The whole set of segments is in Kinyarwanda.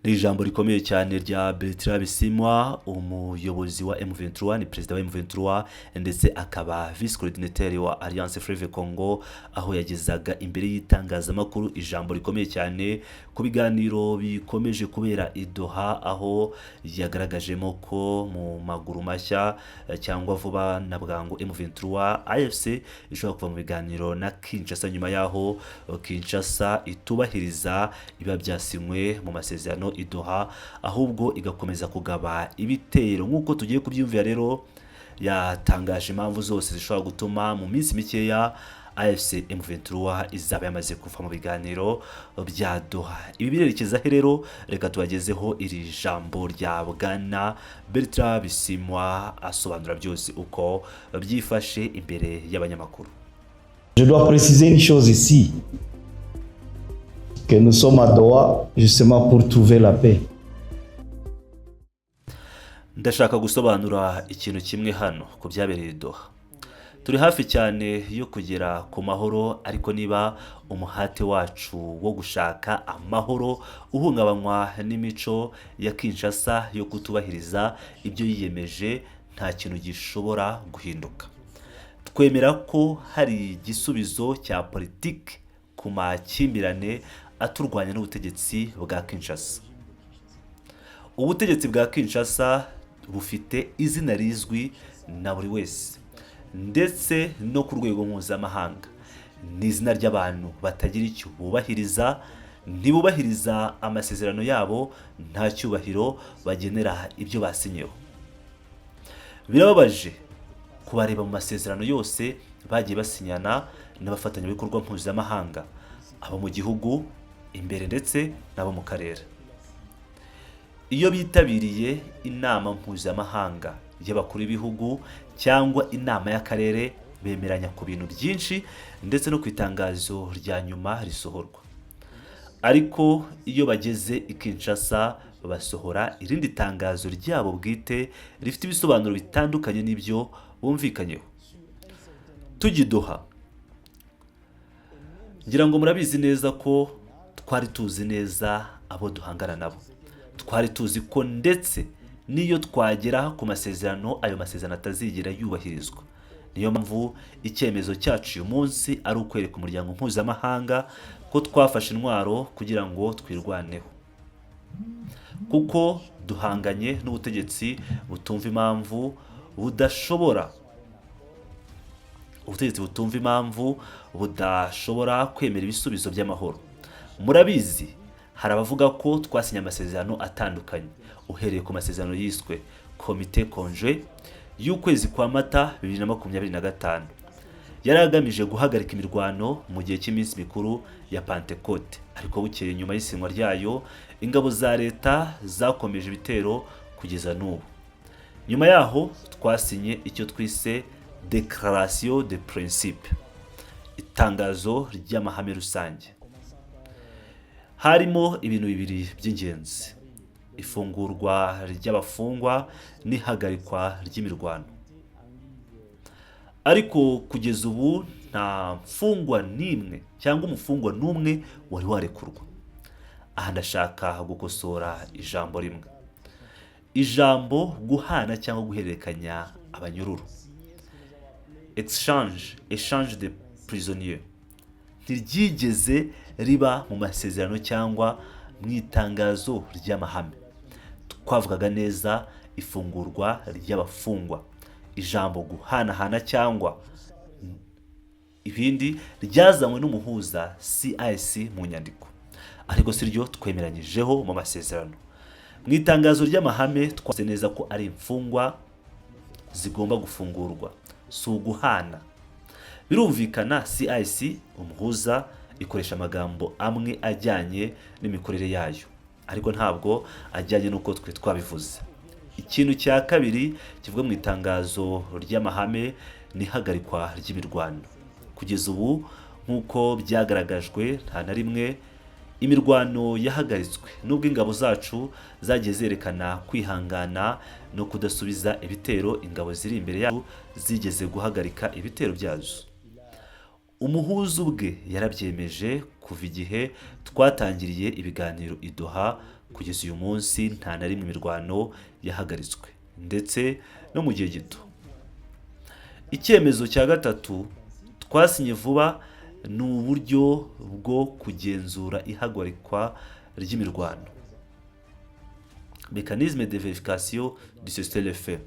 Ni ijambo rikomeye cyane rya Bertrand Bisimwa, umuyobozi wa M23, ni perezida wa M23 ndetse akaba vice coordinateur wa Alliance Fleuve Congo, aho yagezaga imbere y'itangazamakuru ijambo rikomeye cyane ku biganiro bikomeje kubera i Doha, aho yagaragajemo ko mu maguru mashya cyangwa vuba na bwangu M23 AFC ishobora kuva mu biganiro na Kinshasa, nyuma yaho Kinshasa itubahiriza ibiba byasinywe mu masezerano i Doha, ahubwo igakomeza kugaba ibitero. Nk'uko tugiye kubyumvira rero, yatangaje impamvu zose zishobora gutuma mu minsi mikeya AFC M23 izaba yamaze kuva mu biganiro bya Doha. Ibi birerekeza he rero? Reka tubagezeho iri jambo rya Bwana Bertrand Bisimwa asobanura byose uko byifashe imbere y'abanyamakuru. Je dois préciser une chose ici, que nous sommes à Doha justement pour trouver la paix. Ndashaka gusobanura ikintu kimwe hano ku byabereye i Doha. Turi hafi cyane yo kugera ku mahoro, ariko niba umuhate wacu wo gushaka amahoro uhungabanywa n'imico ya Kinshasa yo kutubahiriza ibyo yiyemeje, nta kintu gishobora guhinduka. Twemera ko hari igisubizo cya politiki ku makimbirane aturwanya n'ubutegetsi bwa Kinshasa. Ubutegetsi bwa Kinshasa bufite izina rizwi na buri wese ndetse no ku rwego mpuzamahanga. Ni izina ry'abantu batagira icyo bubahiriza, ntibubahiriza amasezerano yabo, nta cyubahiro bagenera ibyo basinyeho. Birababaje kubareba mu masezerano yose bagiye basinyana n'abafatanyabikorwa mpuzamahanga, abo mu gihugu imbere ndetse n'abo mu karere. Iyo bitabiriye inama mpuzamahanga y'abakuru b'ibihugu cyangwa inama y'akarere, bemeranya ku bintu byinshi ndetse no ku itangazo rya nyuma risohorwa, ariko iyo bageze i Kinshasa basohora irindi tangazo ryabo bwite rifite ibisobanuro bitandukanye n'ibyo bumvikanyeho. Tujya i Doha, ngira ngo murabizi neza ko twari tuzi neza abo duhangana nabo. Twari tuzi ko ndetse n'iyo twagera ku masezerano, ayo masezerano atazigera yubahirizwa. Niyo mpamvu icyemezo cyacu uyu munsi ari ukwereka umuryango mpuzamahanga ko twafashe intwaro kugira ngo twirwaneho, kuko duhanganye n'ubutegetsi butumva impamvu budashobora, ubutegetsi butumva impamvu budashobora kwemera ibisubizo by'amahoro. Murabizi, hari abavuga ko twasinye amasezerano atandukanye, uhereye ku masezerano yiswe Comité Conjoint y'ukwezi kwa Mata 2025, yari agamije guhagarika imirwano mu gihe cy'iminsi mikuru ya Pantekote. Ariko bukeye nyuma y'isinywa ryayo, ingabo za leta zakomeje ibitero kugeza n'ubu. Nyuma yaho twasinye icyo twise Déclaration de Principe, itangazo ry'amahame rusange. Harimo ibintu bibiri by'ingenzi: ifungurwa ry'abafungwa n'ihagarikwa ry'imirwano. Ariko kugeza ubu nta mfungwa n'imwe cyangwa umufungwa n'umwe wari warekurwa. Aha ndashaka gukosora ijambo rimwe, ijambo guhana cyangwa guhererekanya abanyururu, exchange, échange de prisonniers, ntiryigeze riba mu masezerano cyangwa mu itangazo ry'amahame. Twavugaga neza ifungurwa ry'abafungwa. Ijambo guhanahana cyangwa ibindi ryazanywe n'umuhuza CIC mu nyandiko, ariko si ryo twemeranyijeho mu masezerano. Mu itangazo ry'amahame twavuze neza ko ari imfungwa zigomba gufungurwa, si uguhana. Birumvikana, CIC umuhuza ikoresha amagambo amwe ajyanye n'imikorere yayo, ariko ntabwo ajyanye n'uko twe twabivuze. Ikintu cya kabiri kivuga mu itangazo ry'amahame ni ihagarikwa ry'imirwano. Kugeza ubu, nk'uko byagaragajwe, nta na rimwe imirwano yahagaritswe, nubwo ingabo zacu zagiye zerekana kwihangana no kudasubiza ibitero. Ingabo ziri imbere yacu zigeze guhagarika ibitero byazo. Umuhuza ubwe yarabyemeje. Kuva igihe twatangiriye ibiganiro i Doha. Kugeza uyu munsi nta na rimwe imirwano yahagaritswe, ndetse no mu gihe gito. Icyemezo cya gatatu twasinye vuba ni uburyo bwo kugenzura ihagarikwa ry'imirwano, mécanisme de vérification du cessez-le-feu.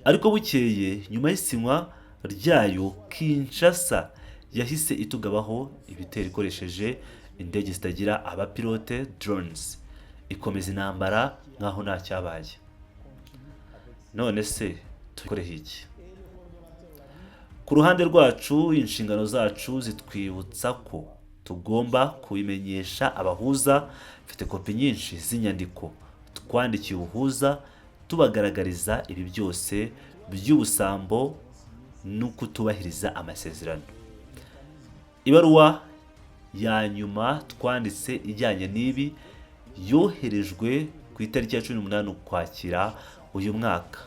Ariko bukeye nyuma y'isinywa ryayo, Kinshasa yahise itugabaho ibitero ikoresheje indege zitagira abapilote, drones, ikomeza intambara nk'aho nta cyabaye. None se tubikoreho iki? Ku ruhande rwacu, inshingano zacu zitwibutsa ko tugomba kubimenyesha abahuza. Mfite kopi nyinshi z'inyandiko twandikiye ubuhuza tubagaragariza ibi byose by'ubusambo no kutubahiriza amasezerano. Ibaruwa ya nyuma twanditse ijyanye n'ibi yoherejwe ku itariki ya 18 Ukwakira uyu mwaka.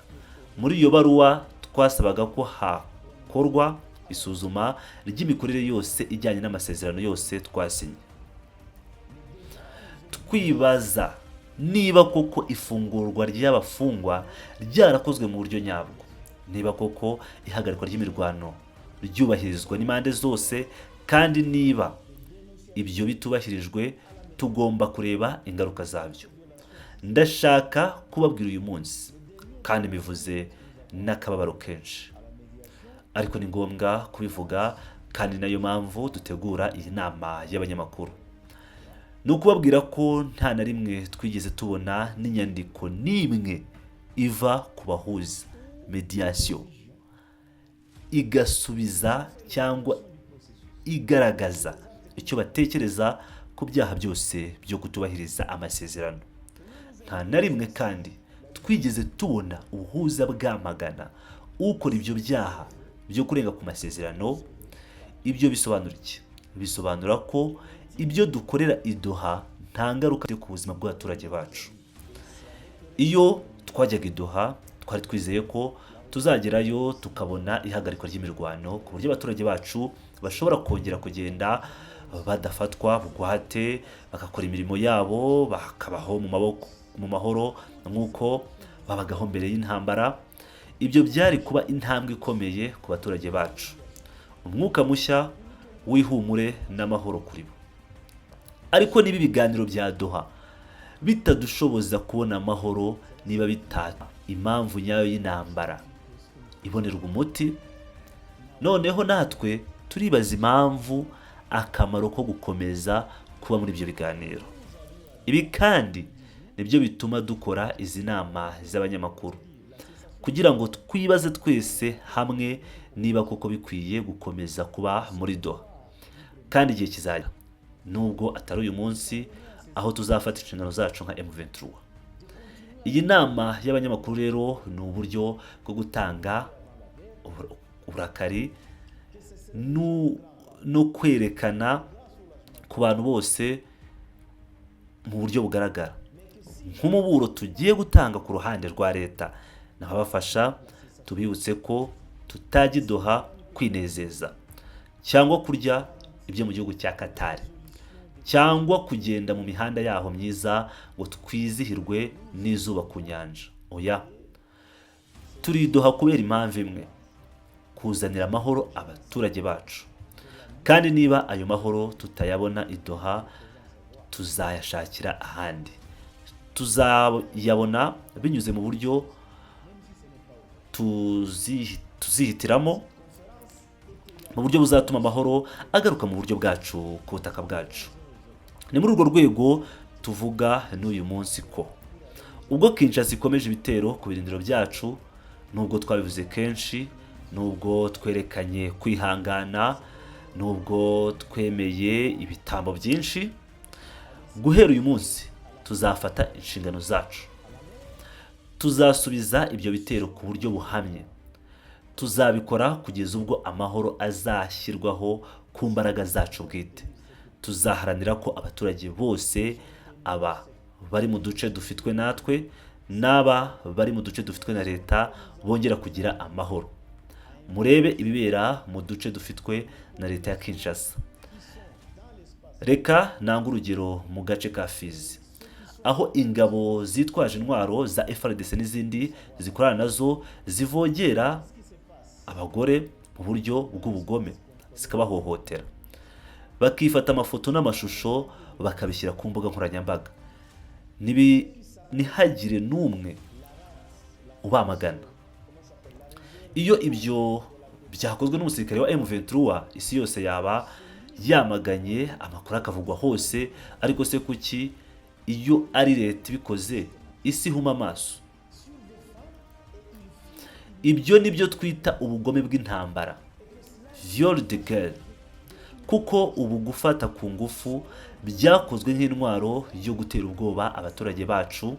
Muri iyo baruwa twasabaga ko hakorwa isuzuma ry'imikorere yose ijyanye n'amasezerano yose twasinye, twibaza niba koko ifungurwa ry'abafungwa ryarakozwe mu buryo nyabwo, niba koko ihagarikwa ry'imirwano ryubahirizwa n'impande zose, kandi niba ibyo bitubahirijwe tugomba kureba ingaruka zabyo. Ndashaka kubabwira uyu munsi, kandi mbivuze n'akababaro kenshi, ariko ni ngombwa kubivuga, kandi nayo mpamvu dutegura iyi nama y'abanyamakuru, ni ukubabwira ko nta na rimwe twigeze tubona n'inyandiko n'imwe iva ku bahuza, médiation, igasubiza cyangwa igaragaza icyo batekereza ku byaha byose byo kutubahiriza amasezerano. Nta na rimwe kandi twigeze tubona ubuhuza bwamagana ukora ibyo byaha byo kurenga ku masezerano. Ibyo bisobanura iki? Bisobanura ko ibyo dukorera i Doha nta ngaruka ku buzima bw'abaturage bacu. Iyo twajyaga i Doha twari twizeye ko tuzagerayo tukabona ihagarikwa ry'imirwano, ku buryo abaturage bacu bashobora kongera kugenda badafatwa bugwate, bagakora imirimo yabo, bakabaho mu maboko mu mahoro nk'uko babagaho mbere y'intambara. Ibyo byari kuba intambwe ikomeye ku baturage bacu, umwuka mushya w'ihumure n'amahoro kuri bo. Ariko niba ibiganiro bya Doha bitadushoboza kubona amahoro, niba bitata impamvu nyayo y'intambara ibonerwa umuti, noneho natwe turibaza impamvu, akamaro ko gukomeza kuba muri ibyo biganiro. Ibi kandi nibyo bituma dukora izi nama z'abanyamakuru, kugira ngo twibaze twese hamwe niba koko bikwiye gukomeza kuba muri Doha. Kandi igihe kizajya, nubwo atari uyu munsi, aho tuzafata inshingano zacu nka M23. Iyi nama y'abanyamakuru rero ni uburyo bwo gutanga uburakari no kwerekana ku bantu bose mu buryo bugaragara nk'umuburo tugiye gutanga ku ruhande rwa leta n'ababafasha. Tubibutse ko tutajya i Doha kwinezeza cyangwa kurya ibyo mu gihugu cya Katari cyangwa kugenda mu mihanda yaho myiza ngo twizihirwe n'izuba ku nyanja. Oya, turi i Doha kubera impamvu imwe: kuzanira amahoro abaturage bacu. Kandi niba ayo mahoro tutayabona i Doha, tuzayashakira ahandi. Tuzayabona binyuze mu buryo tuzihitiramo, mu buryo buzatuma amahoro agaruka mu buryo bwacu ku butaka bwacu. Ni muri urwo rwego tuvuga n'uyu munsi ko ubwo Kinshasa ikomeje ibitero ku birindiro byacu, nubwo twabivuze kenshi, nubwo twerekanye kwihangana, nubwo twemeye ibitambo byinshi, guhera uyu munsi tuzafata inshingano zacu. Tuzasubiza ibyo bitero ku buryo buhamye. Tuzabikora kugeza ubwo amahoro azashyirwaho ku mbaraga zacu bwite. Tuzaharanira ko abaturage bose, aba bari mu duce dufitwe natwe n'aba bari mu duce dufitwe na leta, bongera kugira amahoro. Murebe ibibera mu duce dufitwe na leta ya Kinshasa. Reka ntange urugero mu gace ka Fizi, aho Aho ingabo zitwaje intwaro za FARDC n'izindi zikorana nazo zivogera abagore mu buryo bw'ubugome, zikabahohotera, bakifata amafoto n'amashusho, bakabishyira ku mbuga nkoranyambaga, ntihagire n'umwe ubamagana. Iyo ibyo byakozwe n'umusirikare wa M23, isi yose yaba yamaganye, amakuru akavugwa hose. Ariko se kuki iyo ari leta ibikoze isi ihuma amaso? Ibyo ni byo twita ubugome bw'intambara, viol de guerre, kuko ubu gufata ku ngufu byakozwe nk'intwaro yo gutera ubwoba abaturage bacu,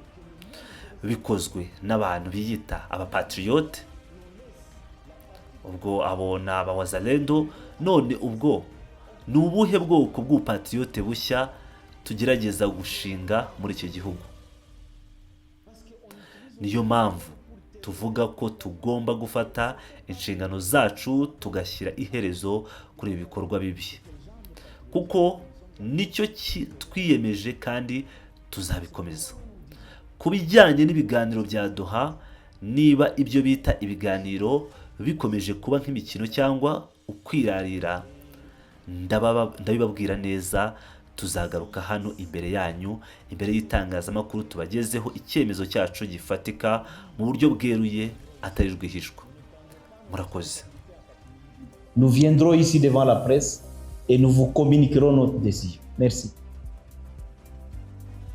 bikozwe n'abantu biyita abapatriote. Ubwo abo ni abawazalendo. None ubwo ni ubuhe bwoko bw'ubupatriote bushya tugerageza gushinga muri icyo gihugu? Niyo mpamvu tuvuga ko tugomba gufata inshingano zacu, tugashyira iherezo kuri ibi bikorwa bibi, kuko nicyo twiyemeje kandi tuzabikomeza. Ku bijyanye n'ibiganiro bya Doha, niba ibyo bita ibiganiro bikomeje kuba nk'imikino cyangwa ukwirarira, ndabibabwira neza, tuzagaruka hano imbere yanyu, imbere y'itangazamakuru, tubagezeho icyemezo cyacu gifatika mu buryo bweruye, atari rwihishwa. Murakoze. Nous viendrons ici devant la presse et nous vous communiquerons notre décision. Merci.